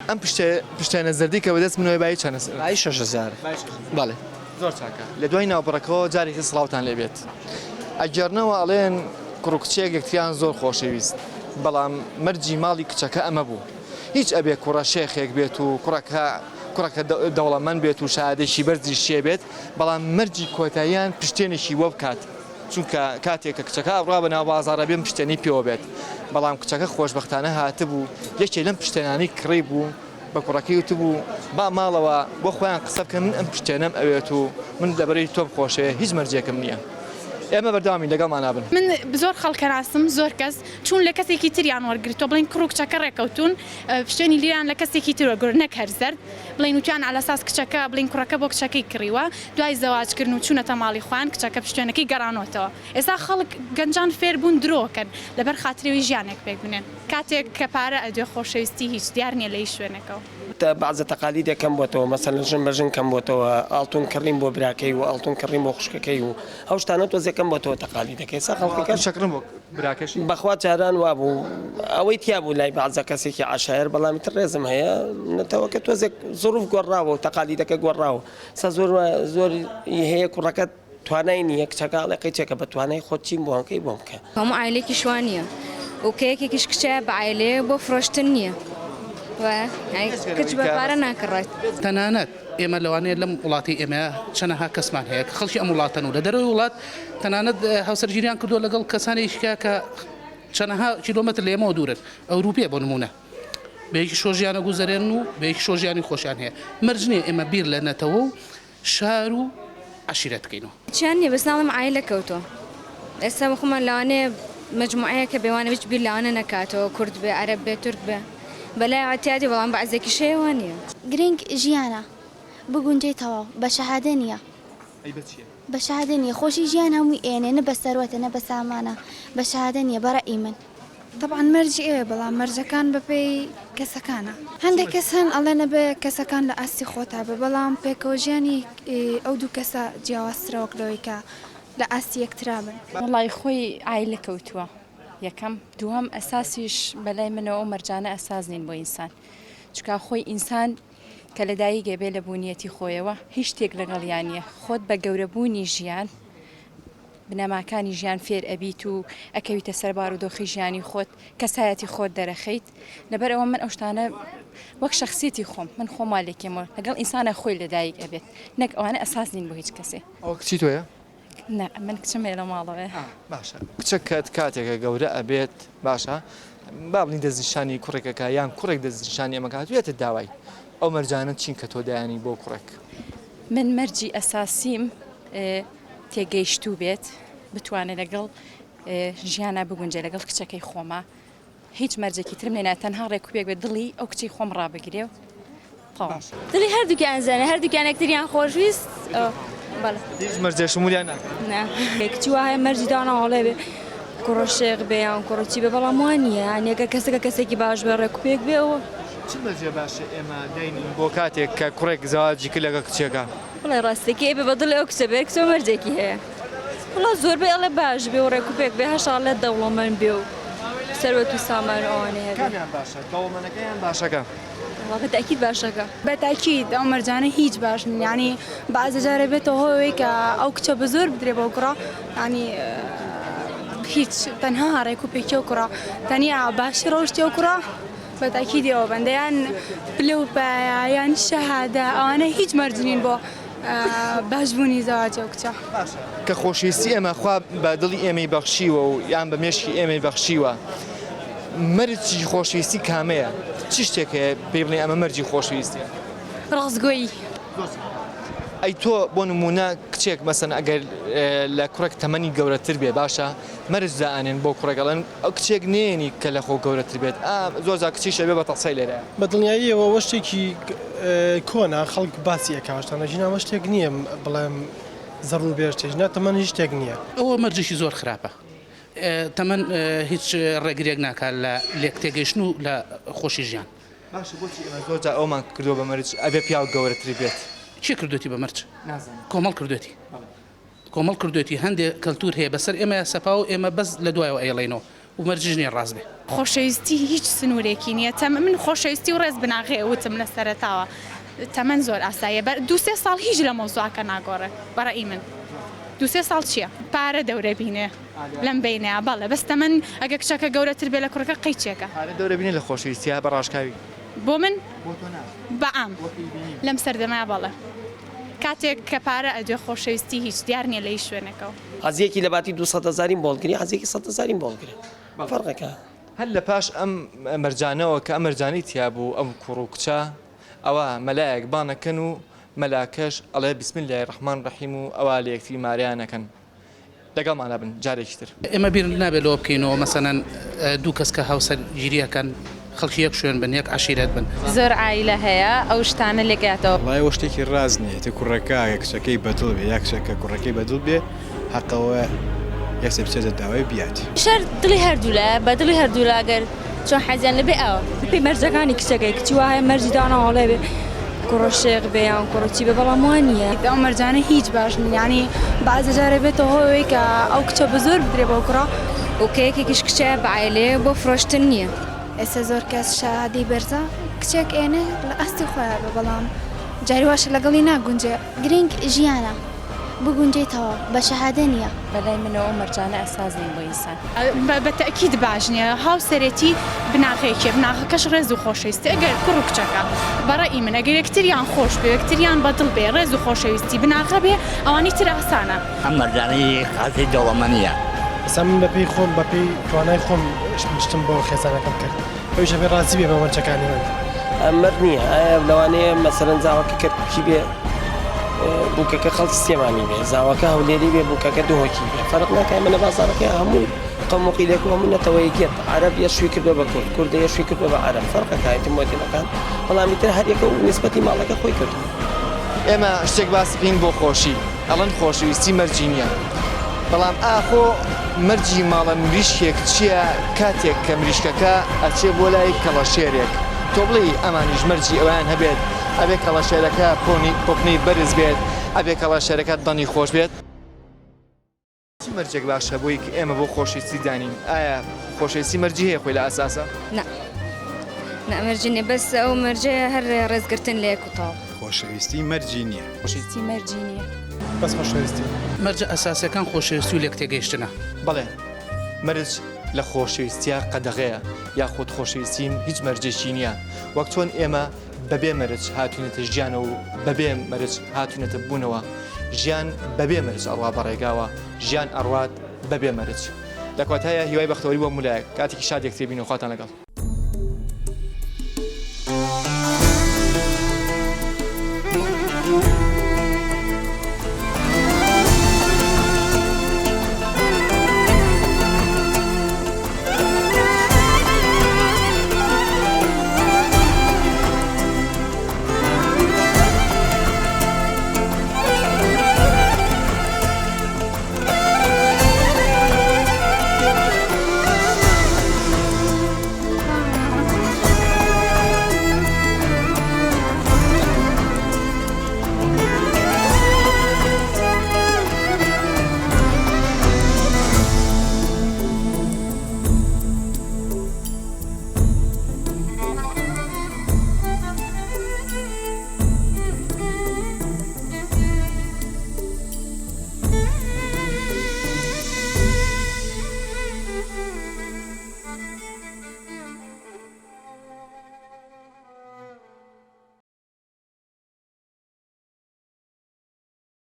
ئەم پشتێنە زەردەی کە بەدەست منەوەی بایی چەنە؟ بایی 6000. بەڵێ. زۆر چاکە. لە دوای ناوبڕەکەوە جارێکی سڵاوتان لێ بێت. ئەگێڕنەوە ئەڵێن کوڕ و کچێک یەکتریان زۆر خۆشەویست بەڵام مەرجی ماڵی کچەکە ئەمە بوو هیچ ئەبێ کوڕە شێخێک بێت و کوڕەکە کوڕەکە دەوڵەمەند بێت و شادێکی بەرزیش چێ بێت بەڵام مەرجی کۆتاییان پشتێنێکی وە بکات چونکە کاتێک کە کچەکە ئەڕوا بە ناو بازاڕ ئەبێ پشتێنەی پێوە بێت بەڵام کچەکە خۆشبەختانە هاتبوو یەکێ لەم پشتێنانەی کڕی بوو بە کوڕەکەی وتبوو با ماڵەوە بۆ خۆیان قسە بکەن من ئەم پشتێنەم ئەوێت و من لەبەرەی تۆم خۆشەوێ هیچ مەرجێکم نییە ئێمە بەردەوامین لەگەڵمانا بن. من زۆر خەڵک ئەناسم زۆر کەس چوون لە کەسێکی تریان وەرگرتووە بڵێن کوڕ و کچەکە ڕێکەوتوون پشتێنی لیران لە کەسێکی تر وەرگرت نەک هەر زەرد بڵێن وتیان عەلەساس کچەکە بڵێن کوڕەکە بۆ کچەکەی کڕیوە دوای زەواج کردن و چوونەتە ماڵی خۆیان کچەکە پشتێنەکەی گەڕانۆتەوە ئێستا خەڵک گەنجان فێر بوون درۆ کەن لەبەر خاتری ئەوەی ژیانێک پێک بنێن کاتێک کە پارە ئەدوێ خۆشەویستی هیچ دیار نیە لە هیچ شوێنێکەوە. بەعزە تەقالیدێک کەم بۆتەوە مەسەلەن ژن بە ژن کەم بۆتەوە ئاڵتون کڕین بۆ براکەی و ئاڵتون کڕین بۆ خوشکەکەی و ئەو شتانە تۆزێ کەم بۆتەوە تەقالیدەکەی ئێستا خەڵکەکە ئاڵتون شەکڕن بۆ براکەشی؟ بەخوا جاران وابوو ئەوەی تیا بوو لای بەعزە کەسێکی عەشایەر بەڵام ئیتر ڕێزم هەیە نەتەوەکە تۆزێک زروف گۆڕاوە و تەقالیدەکە گۆڕاوە ئێستا زۆر زۆر هەیە کوڕەکە توانای نییە کچەکە ئەڵێ قەیچێکە بە توانای خۆت چیم بۆ ئەکەی بۆم بکە. هەموو عایلەیەکیش وا نییە و کە یەکێکیش کچە بە عایلەیە بۆ فرۆشتن نییە وایە یانی کچ بە پارە ناکڕێت. تەنانەت ئێمە لەوانەیە لەم وڵاتەی ئێمە چەنەها کەسمان هەیە کە خەڵکی ئەم وڵاتەن و لە دەرەوەی وڵات تەنانەت هاوسەرگیریان کردووە لەگەڵ کەسانێکیکە کە چەنەها کیلۆمەتر لە ئێمەوە دوورن ئەوروپیە بۆ نموونە بە یەکی شۆ ژیان ئەگوزەرێنن و بە یەکی شۆ ژیانی خۆشیان هەیە مەرج نییە ئێمە بیر لە نەتەوە و شار و عەشیرەت کەینەوە. چیان نیە بەس ناڵێم عایلە کەوتوە ئێستا بەخۆمان لەوانەیە مەجموعەیەک هەبێ وانە هیچ بیر لەوانە نەکاتەوە کورد بێ عەرەب بێ تورک بێ بەلای عتیادی بەڵام بەعزێکیش هەیە وا نیە. گرنگ ژیانە بگونجێی تەواو بە شەهادە نیە. ئەی بە چیە؟ بە شەهادە نیە خۆشی ژیان هەمووی ئێنێ نە بە سەروەتە نە بە سامانە بە شەهادە نیە بە ڕەئی من. تەبعەن مەرجی ئەوێ بەڵام مەرجەکان بەپێی کەسەکانە هەندێک کەس هەن ئەڵێن ئەبێ کەسەکان لە ئاستی خۆتا بێ بەڵام پێکەوە ژیانی ئەو دوو کەسە جیاوازترە وەک لەوەی کە لە ئاستی یەکترا بن. وەڵای خۆی عایلە کەوتووە یەکەم دووهەم ئەساسیش بەلای منەوە ئەو مەرجانە ئەساس نین بۆ ئینسان چونکە خۆی ئینسان کە لەدایک ئەبێ لە بوونیەتی خۆیەوە هیچ شتێک لەگەڵیا نییە خۆت بە گەورەبوونی ژیان بنەماکانی ژیان فێر ئەبیت و ئەکەویتە سەر بارودۆخی ژیانی خۆت کەسایەتی خۆت دەرەخەیت لەبەر ئەوە من ئەو شتانە وەک شخصیەتی خۆم من خۆم وا لێکێمەوە لەگەڵ ئینسانە خۆی لەدایک ئەبێت نەک ئەوانە ئەساس نین بۆ هیچ کەسێ. ئەوە کچی تۆیە؟ نا من کچم هەیە لە ماڵەوەیە. باشە کچەکەت کاتێکە گەورە ئەبێت باشە با بڵین دەستنیشانی کوڕێکەکە یان کوڕێک دەستنیشانی ئەمە کات وێتە داوای ئەو مەرجانە چین کە تۆ دایانی بۆ کوڕێک؟ من مەرجی ئەساسیم تێگەیشتوو بێت بتوانێت لەگەڵ ژیانا بگونجێ لەگەڵ کچەکەی خۆما هیچ مەرجێکی ترم لێ نایە تەنها ڕێکوپێک بێت دڵی ئەو کچەی خۆم ڕابگرێ و تەواو. دڵی هەردووکیان زەنە هەردووکیان یەکتریان خۆشویست بەڵێ. هیچ مەرجێ شمولیان ناکەن؟ نا کچی وا هەیە مەرجی داناوە ئەڵێ بێ کوڕە شێخ بێ یان کوڕە چی بێ بەڵام وا نییە یانی ئەگەر کەسەکە کەسێکی باش بێ ڕێکوپێک بێ ئەوە. چ مەرجێ باشە ئێمە داینین بۆ کاتێک کە کوڕێک زەواجی کرد لەگەڵ کچێکا؟ بڵێ ڕاستەکەی ئەبێ بە دڵی ئەو کچە بێ کچە مەرجێکی هەیە وڵا زۆربەی ئەڵێ باش بێ و ڕێکوپێک بێ هەشا ئەڵێ دەوڵەمەند بێ و سەروەت و سامان و ئەوانەی هەبێ. کامیان باشە دەوڵەمەنەکە یان باشەکە؟ وەڵا بە تەئکید باشەکە. بە تاکید ئەو مەرجانە هیچ باش نین یانی بەعزە جار ئەبێتە هۆی ئەوەی کە ئەو کچە بە زۆر بدرێ بەو کوڕە یانی هیچ تەنها ڕێکوپێکی ئەو کوڕە تەنیا باشی ڕەوشتی ئەو کوڕە بە تاکیدی ئەوە بەندە یان پلە و پایە یان شەهادە ئەوانە هیچ مەرج نین بۆ باشبوونی زەواجی ئەو کچە. باشە کە خۆشەویستی ئێمە خوا بە دڵی ئێمەی بەخشیوە و یان بە مێشکی ئێمەی بەخشیوە مەرجی خۆشەویستی کامەیە؟ چ شتێک هەیە پێی بڵێ ئەمە مەرجی خۆشەویستیە؟ ڕاستگۆیی. ئەی تۆ بۆ نموونە کچێک مەسەن ئەگەر لە کوڕێک تەمەنی گەورەتر بێ باشە مەرج دائەنێن بۆ کوڕێک ئەڵێن ئەو کچێک نێنی کە لە خۆ گەورەتر بێت ئا زۆر جار کچیش ئەبێ بە تەسەی لێرە. بە دڵنیاییەوە ئەوە شتێکی کۆنە خەڵک باسی ئەکا شتانە ژینا ئەوە شتێک نییە بڵێم زەڕوور بێ شتێک ژینا تەمەن هیچ شتێک نییە. ئەوە مەرجێکی زۆر خراپە تەمەن هیچ ڕێگریەک ناکات لە لێکتێگەیشتن و لە خۆشی ژیان. باشە بۆچی ئێمە زۆر جار ئەوەمان کردووە بە مەرج ئەبێ پیاو گەورەتر بێت؟ کێ کردوێتی بە مەرج؟ نازانم. کۆمەڵ کردوێتی. کۆمەڵ کردوێتی هەندێ کەلتور هەیە بەسەر ئێمەیا سەپاوە و ئێمە بەس لە دوایەوە ئەیڵێینەوە و مەرجیش نیە ڕاست بێ. خۆشەویستی هیچ سنوورێکی نییە تەمە من خۆشەویستی و ڕێز بناغەیە وتم لە سەرەتاوە تەمەن زۆر ئاساییە بە دووسێ ساڵ هیچ لە مەوزوعەکە ناگۆڕێ بە ڕەئی من دووسێ ساڵ چییە پارە دەورە بینێ لەم بەینەیا بەڵێ بەس تەمەن ئەگە کچەکە گەورەتر بێ لە کوڕەکە قەیچێکە. پارە دەورە بینێ لە خۆشەویستیا بە ڕاشکاوی. بۆ من بۆ تۆ نا. بە عام وەک ئەیبینی. لەم سەردەمەیا بەڵێ کاتێک کە پارە ئەدوێ خۆشەویستی هیچ دیار نییە لە هیچ شوێنێکەوە. حەزیەکی لە باتی 200 هەزاریم بۆ هەڵگری حەزیەکی 100 هەزاریم بۆ هەڵگرە فەرقەکە. هەر لە پاش ئەم مەرجانەوە کە ئەم مەرجانەی تیا بوو ئەم کوڕ و کچە ئەوا مەلایەک بان ئەکەن و مەلاکەش ئەڵێ بسم اللە الرحمن الرحیم و ئەوا لە یەکتری مارەیان ئەکەن لەگەڵمانا بن جارێکی تر. ئێمە بیر نابێت لەوە بکەینەوە مەسەلەن دوو کەس کە هاوسەرگیری ئەکەن خەڵکی یەک شوێن بن یەک عەشیرەت بن. زۆر عایلە هەیە ئەو شتانە لێک ئەیاتەوە. وەڵای ئەوە شتێکی ڕاست نیە ئیتر کوڕەکە ئەگەر کچەکەی بەدڵ بێ یا کچەکە کوڕەکەی بەدڵ بێ حەقە ئەوە یەکسەر بچێتە داوای بیات. شەرت دڵی هەردوولایە بە دڵی هەردوولا گەر چۆن حەزیان لێ بێ ئاوا. بەپێی مەرجەکانی کچەکەی کچی وا هەیە مەرجی داناوە ئەڵێ بێ کوڕە شێخ بێ یان کوڕە چی بێ بەڵام وا نییە. ئەو مەرجانە هیچ باش نین یانی بەعزێ جارێ بێتە هۆی ئەوەی کە ئەو کچە بە زۆر بدرێ بەو کوڕە. و کە یەکێکیش کچە بە عایلەیە بۆ فرۆشتن نییە. ئێستا زۆر کەس شەهادەی بەرزە کچێک ئێنێ لە ئاستی خۆیا بێ بەڵام جاری واشە لەگەڵی ناگونجێ گرنگ ژیانە بگونجێی تەواو بە شەهادە نیە. بەلای منەوە ئەو مەرجانە ئەساس نین بۆ ئینسان. بە تەئکید باش نیە هاوسەرێتی بناغەیەکیە بناغەکەش ڕێز و خۆشەویستی ئەگەر کوڕ و کچەکە بە ڕەئی من ئەگەر یەکتریان خۆش بوێ یەکتریان بە دڵ بێ ڕێز و خۆشەویستی بناغە بێ ئەوانی تر ئاسانە. ئەم مەرجانەی خاسی دەوڵەمەنیە. ئێستا من بەپێی خۆم بەپێی توانای خۆم شتم بۆ خێزانەکەم کرد ئەویش ئەبێ ڕازی بێ بە مەرجەکانی من. مەرج نییە ئایا لەوانەیە مەسەلەن زاواکە کەرکوکی بێ بووکەکە خەڵکی سلێمانی بێ زاواکە هەولێری بێ بووکەکە دهۆکی بێ فەرق ناکا ئێمە لە بازاڕەکەی هەموو قەوم و قیلێک و هەموو نەتەوەیەکیەت عەرەب یەشوی کردووە بە کورد کوردە یەشوی کردووە بە عەرەب فەرقەکە ئیتر مۆدێلەکان بەڵام ئیتر هەر یەکە و نیسبەتی ماڵەکە خۆی کردووە. ئێمە شتێک باس بکەین بۆ خۆشی ئەڵێن خۆشەویستی مەرجی نییە بەڵام ئاخۆ مەرجی ماڵە مریشکێک چییە کاتێک کە مریشکەکە ئەچێ بۆ لای کەڵەشێرێک تۆ بڵێی ئەمانیش مەرجی ئەویان هەبێت ئەبێ کەڵەشێرەکە پۆنی پۆپنەی بەرز بێت ئەبێ کەڵەشێرەکە دەنگی خۆش بێت. چ مەرجێک باشە بۆی کە ئێمە بۆ خۆشەویستی دانین ئایا خۆشەویستی مەرجی هەیە خۆی لە ئاساسا؟ نا نا مەرجی نیە بەس ئەو مەرجەیە هەر ڕێزگرتن لە یەک و تەواو. خۆشەویستی مەرجی نیە. خۆشەویستی مەرجی نیە. بەس خۆشەویستی. مەرجە ئەساسیەکان خۆشەویستی و لێکتێگەیشتنە. بەڵێ مەرج لە خۆشەویستیا قەدەغەیە یاخود خۆشەویستیم هیچ مەرجێکی نیە وەک چۆن ئێمە بەبێ مەرج هاتوینەتە ژیانەوە و بەبێ مەرج هاتوینەتە بوونەوە، ژیان بەبێ مەرج ئەڕوا بە ڕێگاوە، ژیان ئەڕوات بەبێ مەرج. لە کۆتاییا هیوای بەختەوەری بۆ هەموو لایەک، کاتێکی شاد یەکتری بین و خواتان لەگەڵ.